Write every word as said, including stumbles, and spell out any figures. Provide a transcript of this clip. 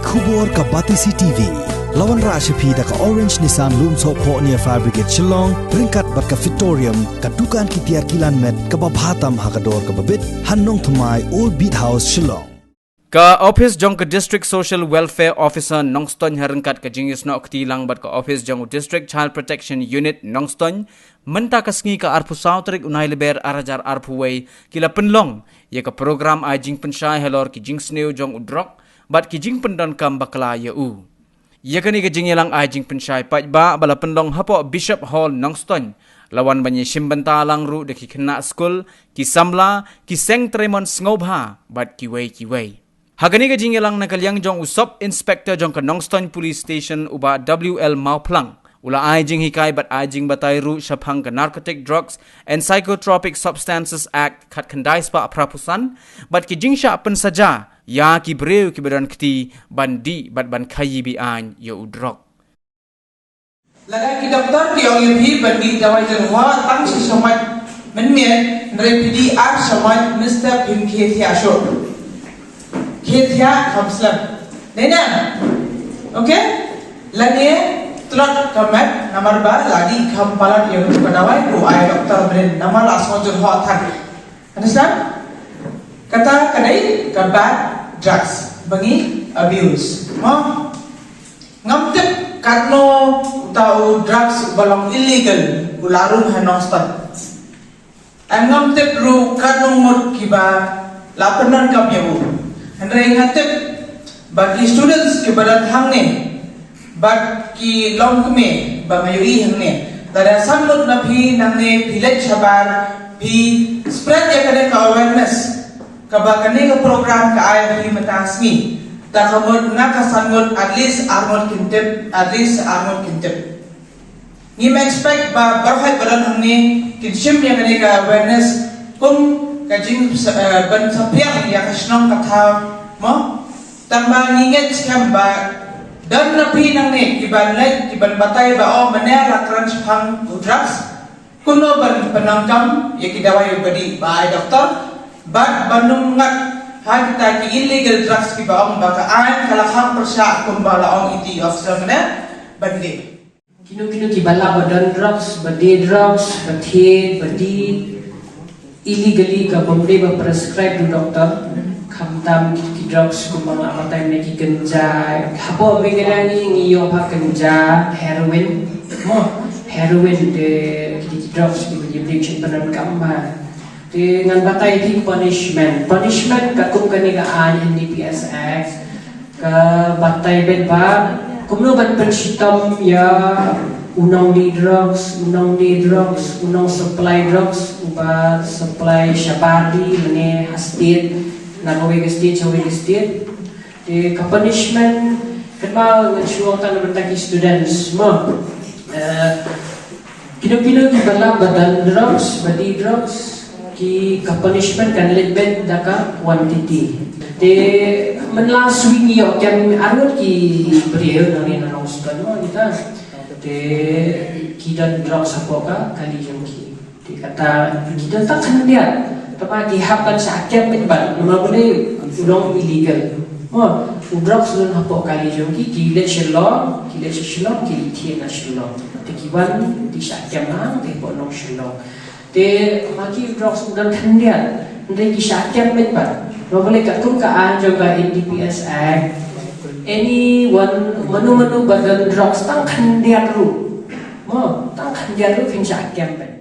Khubor ka Batesi T V. La wanrah sha phi da ka Orange Nissan Lumsohphoh near Fire Brigade Shillong, ryngkat bad ka Fitorium, ka dukan ki tiar kilan met kaba bha tam ha ka dor kaba bit, ha Nongthymmai, Old Beat House, Shillong. Ka ophis jong ka District Social Welfare Officer Nongstoiñ ha ryngkat ka jingïasnoh kti lang bad ka ophis jong u District Child Protection Unit Nongstoiñ, mynta ka sngi ka arphew saw tarik u Nailyber ar hajar arphew wei, ki la pynlong ïa ka program ai jingpynshai halor ki jingsniew jong u drok bad ki jingpyndonkam bakla ïa u. Ïa kane ka jingïalang ai jingpynshai paidbah ba la pynlong hapoh Bishop Hall Nongstoiñ, la wan ban ïashim bynta lang ruh da ki khynnah skul, ki samla, ki seng treimon sngewbha bad kiwei kiwei. Ha kane ka jingïalang na ka liang jong u Sub Inspector jong ka Nongstoiñ Police Station, u Bah W L Mawphlang, u la ai jinghikai bad ai jingbatai ruh shaphang ka Narcotic Drugs and Psychotropic Substances Act khatkhyndai spah phra phew san bad ki jingshah pynsaja ïa ki briew kiba don kti ban dih bad ban khaïi be-aiñ ïa u drok. Lada ki doktor ki ong ïa phi ban dih dawai jyrhoh tang shi shamoit mynmiet, hynrei phi dih ar shamoit mynstep, phin khie thiah shuh. Khie thiah, kham slem. Dei na? Okay? Lane tlot ka met namar ba la dih kham palat ïa ka dawai, ko ai doktor brin namar la sngew jyrhoh than. Understand? Kata ka dei ka bad drugs ba ngi abuse. Mo? Ngam tip katno uta u drugs uba long illegal u la rung ha Nongstoiñ. Em, ngam tip ruh katno ngut kiba la pyndonkam ïa u. Hynrei nga tip ba ki students kiba don hangne bad ki longkmie ba nga ïohi hangne, lada san ngut na phi nangne phi leit shabar, phi spread ïa kane ka awareness kaba kane ka program ka ai ha phi mynta sngi, ta ka mut na ka san ngut at least ar ngut kin tip, at least ar ngut kin tip. Ngim expect ba baroh ba don hangne kin shim ïa kane ka awareness kum ka jing, eh, ban saphriang ïa ka shnong ka thaw, mo? Tangba ngi ngeit skhem ba don na phi nangne kiban leit kiban batai ba, oh, mynne la kren shaphang u drugs, kumno ban pyndonkam ïa ki dawai ba dih ba ai doktor, bad ban ym ngat ha kita ki illegal drugs kiba ong ba ka aiñ ka la kham pyrshah kumba la ong iti officer mynne ban dih. Kino kino kiba lah ba don drugs, ba die drugs, ba thied, ba dih illegally kaba ym dei ba prescribe da u doktor. Khamtam ki drugs kumba nga la batai mynne, ki ganja. Hapoh Meghalaya ngi, ngi ïoh pat ganja, heroin. Mo, heroin, te ki, ki drugs kiba ym dei shen pyndonkam ba. Te ngan batai ïa phi punishment. Punishment katkum kane ka aiñ N D P S Act ka batai beit ba kumno ban pynshitom ïa u nongdie drugs, u nongdie drugs, u nongsupply drugs, uba supply shabar dih mynne ha state, na kawei ka state sha kawei ka state. Te ka punishment, kynmaw ngan shu ong tang na bynta ki students, mo. Eh, kino kino kiba lah ba don drugs, ba dih drugs, ki ka punishment kan leit beit da ka quantity. Te mynta la shu ngi ïoh kem arngut ki briew nangne na Nongstoiñ, mo, kita. Te ki don drugs hapoh ka kali jong ki. Te kata ki don tang khyndiat. Tangba ki hap ban shah kem beit bad namar balei u long illegal. Mo, u drugs u don hapoh kali jong ki, ki leit Shillong, ki leit sha Shillong, ki thied na Shillong. Te ki wan, te shah kem lang, te hapoh Nongshillong. Te ma ki u drugs u don khyndiat. Hynrei ki shah kem beit bad. Namar balei katkum ka aiñ jong ka N D P S Act, anyone, mano mano ba don drugs tang khyndiat ruh. Mo, tang khyndiat ruh phin shah kem beit.